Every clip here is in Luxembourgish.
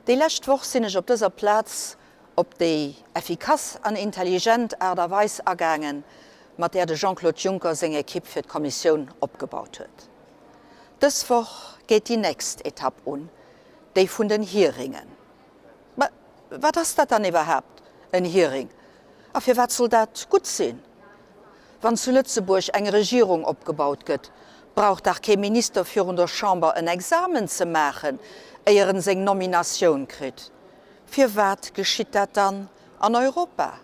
Déi lescht Woch sinn ech op dëser Plaz op déi effikass an intelligent Aart a Weis agaangen, mat där de Jean-Claude Juncker seng Ekipp fir d'Kommissioun opgebaut huet. Dës Woch geet déi nächst Etapp un, déi vun den Hearingen. Mä wat ass dat dann iwwerhaapt, en Hearing? A firwat soll dat gutt sinn? Wann zu Lëtzebuerg eng Regierung opgebaut gëtt, brauch dach kee Minister virun der Chamber en Examen ze maachen, éier en seng Nominatioun kritt. Firwat geschitt dat dann an Europa?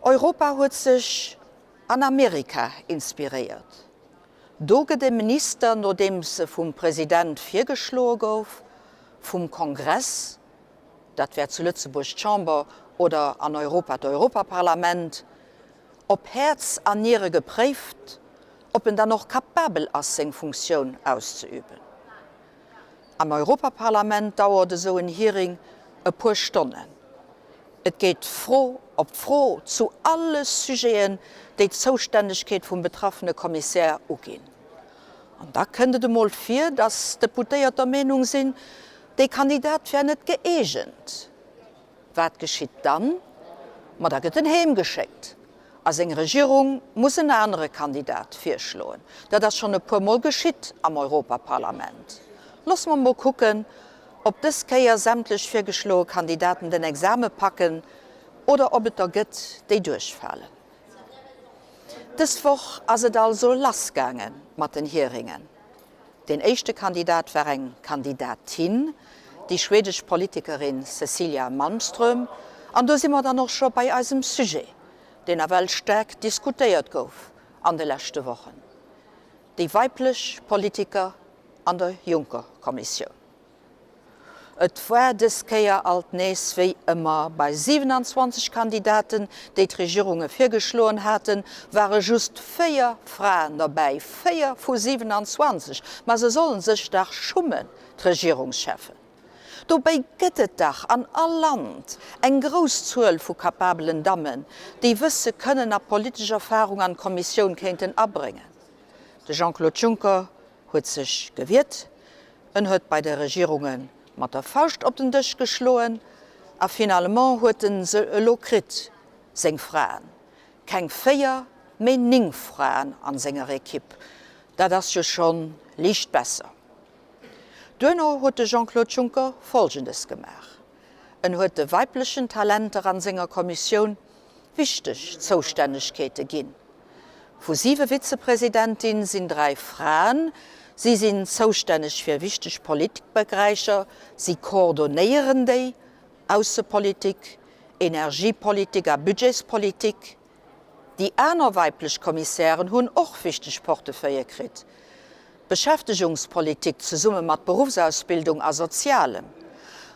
Europa huet sech an Amerika inspiréiert. Do gëtt e Minister, nodeems e vum President virgeschloe gouf, vum Kongress, dat wär zu Lëtzebuerg d'Chamber oder an Europa d'Europaparlament, op Häerz an Niere gepréift, ob en dann och capabel ass seng Funktioun auszeüben. Am Europaparlament dauert esou en Hearing e puer Stonnen. Et geet Fro op Fro zu alle Sujeten, déi d'Zoustännegkeet vum betraffene Kommissär uginn. An da kënnt et emol vir, datt Deputéiert der Meenung sinn, dee Kandidat wär net gëeegent. Wat geschitt dann? Ma da gëtt en heem geschéckt a seng Regierung muss en anere Kandidat virschloen. Dat ass schonn e puer Mol geschitt am Europaparlament. Loosse mer mol kucken, ob dës Kéier sämtlech virgeschloe Kandidaten den Exame packen oder ob et der gëtt, déi duerchfalen. Dës Woch ass et also lassgaange mat den Hearingen. Deen éischte Kandidat war eng Kandidatin, déi schwedesch Politikerin Cecilia Malmström. An do si mer dann och scho bei eisem Sujet, deen nawell staark diskutéiert gouf an de leschte Wochen, déi weiblech Politiker an der Juncker-Kommissioun. Et war dës Kéier alt nees wéi ëmmer, bei 27 Kandidaten, déi d'Regierunge virgeschloen haten, ware just 4 Fraen derbäi, 4 vu 27! Ma se sollen sech dach schummen, d'Regierungscheffen. Dobäi gëtt et dach an all Land eng grouss Zuel vu kapabelen Dammen, déi Wësse, Kënnen a politesch Erfarung an d'Kommissioun kéinten abréngen. De Jean-Claude Juncker huet sech gewiert, en huet bei de Regierunge mat der Fauscht op den Dësch geschloen a finalement huet en se elo kritt, seng Fraen. Keng 4, mee 9 Fraen an senger Ekipp, dat ass jo schonn liicht besser. Duerno huet de Jean-Claude Juncker Folgendes gemaach, En huet de weiblechen Talenter an senger Kommissioun wichteg Zoustännegkeete ginn. Vu siwe Vizepresidentin sinn 3 Fraen. Si sinn zoustänneg fir wichteg Politikberäicher, si koordonéieren déi, Aussepolitik, Energiepolitik a Budgetspolitik. Déi aner weiblech Kommissären hunn och wichteg Portefeuillë kritt, Beschäftegungspolitik zesumme mat Beruffsausbildung a Sozialem,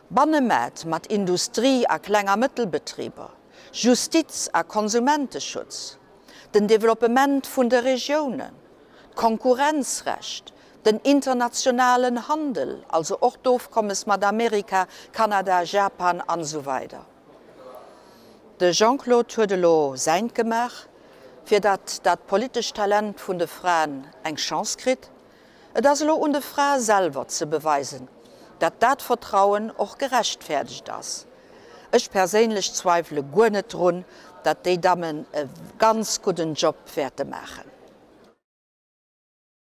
Bannemaart mat Industrie a Kleng a Mëttelbetriber, Justiz a Konsumenteschutz, den Developpement vun de Regiounen, d'Konkurrenzrecht, den internationalen Handel, also och d'Ofkommes mat Amerika, Kanada, Japan an esou weider. De Jean-Claude huet elo säint gemaach, fir datt dat politescht Talent vun de Fraen eng Chance kritt. Et ass elo un de Frae selwer ze beweisen, datt dat Vertrauen och gerechtfäerdegt ass. Ech perséinlech zweiwele guer net drun, datt déi Dammen e ganz gudden Job wäerte maachen.